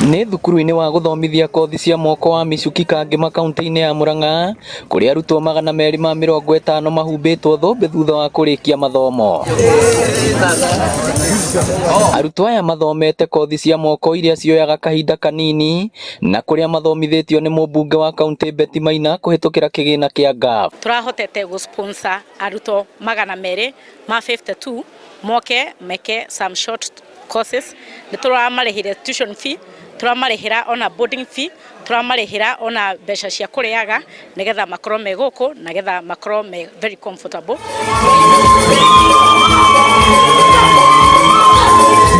Nĩ thukuru-inĩ wa gũthomithia kothi cia moko wa Michuki Kangema kaunti-inĩ ya Murang'a kũrĩa arutwo 250 mahumbĩtwo thũmbĩ thutha wa kũrĩkia mathomo. Arutwo aya mathomete kothi cia moko iria cioyaga kahinda kanini na kũrĩa mathomithĩtio nĩ mũmbunge wa kaunti Betty Maina kũhĩtũkĩra kĩgĩna kĩa NGAAF. Tũrahotete gũ sponsor arutwo 252 moke meke some short courses. Nĩ tũramarĩhĩra tuition fee, tũramarĩhĩra ona boarding fee, tũramarĩhĩra ona mbeca cia kũrĩaga nĩgetha makorwo me gũkũ na getha makorwo me very comfortable.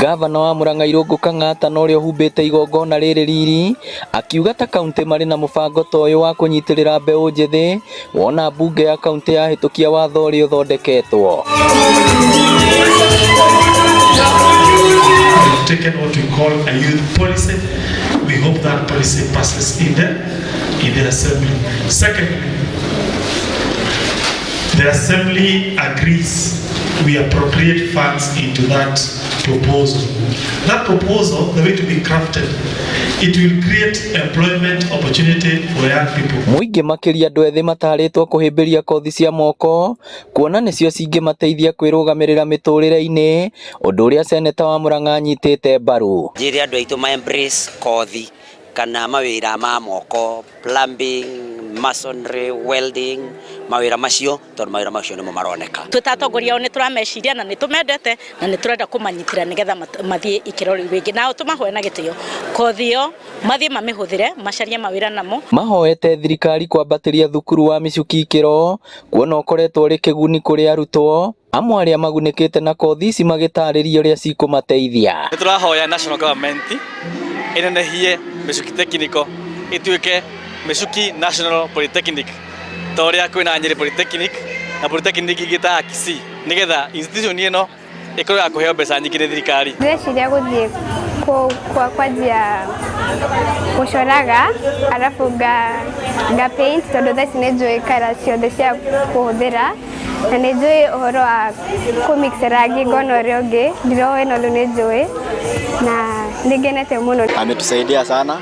Gavana wa Murang'a Irũngũ Kang'ata na ũrĩa ũhumbĩte igongona rĩrĩ riri akiuga ta kaunti marĩ na mũbango ta ũyũ wa kũnyitĩrĩra mbeũ njĩthĩ wona mbunge ya kaunti yahĩtũkia watho ũrĩa ũthondeketwo. We've taken what we call a youth policy. We hope that policy passes in the assembly. Secondly, the assembly agrees we appropriate funds into that proposal. That proposal, the way to be crafted, it will create employment opportunity for young people. Mũingĩ makĩria andũ ethĩ matarĩtwo kũhĩmbĩria kothi cia moko kuona nĩcio cingĩmateithia kwĩrũgamĩrĩra mĩtũrĩre-inĩ, ũndũ ũrĩa seneta wa Murang'a anyitĩte mbaru. Njĩre andũ aitũ ma embrace kothi kana mawĩra ma moko, plumbing, masonry, welding, mawĩra macio, tondũ mawĩra macio nĩmo maroneka. Twĩ ta atongoria ao nĩ tũrameciria na nĩ tũmendete na nĩ tũrenda kũmanyitĩra nĩgetha mathiĩ ikĩro rĩu rĩngĩ, nao tũmahoe na gĩtĩo kothi ĩyo mathiĩ mamĩhũthĩre macarie mawĩra namo. Mahoete thirikari kwambatĩria thukuru wa Michuki ikĩro kuona ũkoretwo ũrĩ kĩguni kũrĩ arutwo amwe arĩa magunĩkĩte na kothi ici magĩtarĩria ũrĩa cikũmateithia. Nĩ tũrahoya national government ĩnenehie Michuki Technical ĩtuĩke Michuki National Polytechnic, ta ũrĩa kwĩna Nyeri Polytechnic na polytechnic ingĩ ta Kisii, nĩgetha institution ĩno ĩkorwo ya kũheo mbeca nyingĩ nĩ thirikari. Ndĩreciria gũthiĩ kwanjia gũcoraga arabu nga paint, tondũ thaa ici nĩ njũĩ colour ciothe cia kũhũthĩra na nĩ njũĩ ũhoro wa kũ mix rangi, ngona ũrĩa ũngĩ ndiroĩ, no rĩu nĩ njũĩ na nĩ ngenete mũno. Ametusaidia sana,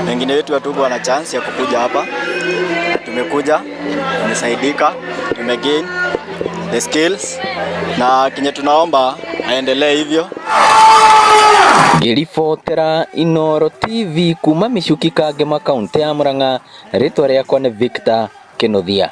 wengine wetu hatukuwa na chance ya kukuja hapa, tumekuja, tumesaidika, tumegain the skills na kenye tunaomba aendelee hivyo. Ngĩribotera Inooro TV kuma Michuki, Kangema, kaunti ya Murang'a, rĩtwa rĩakwa nĩ Victor Kinuthia.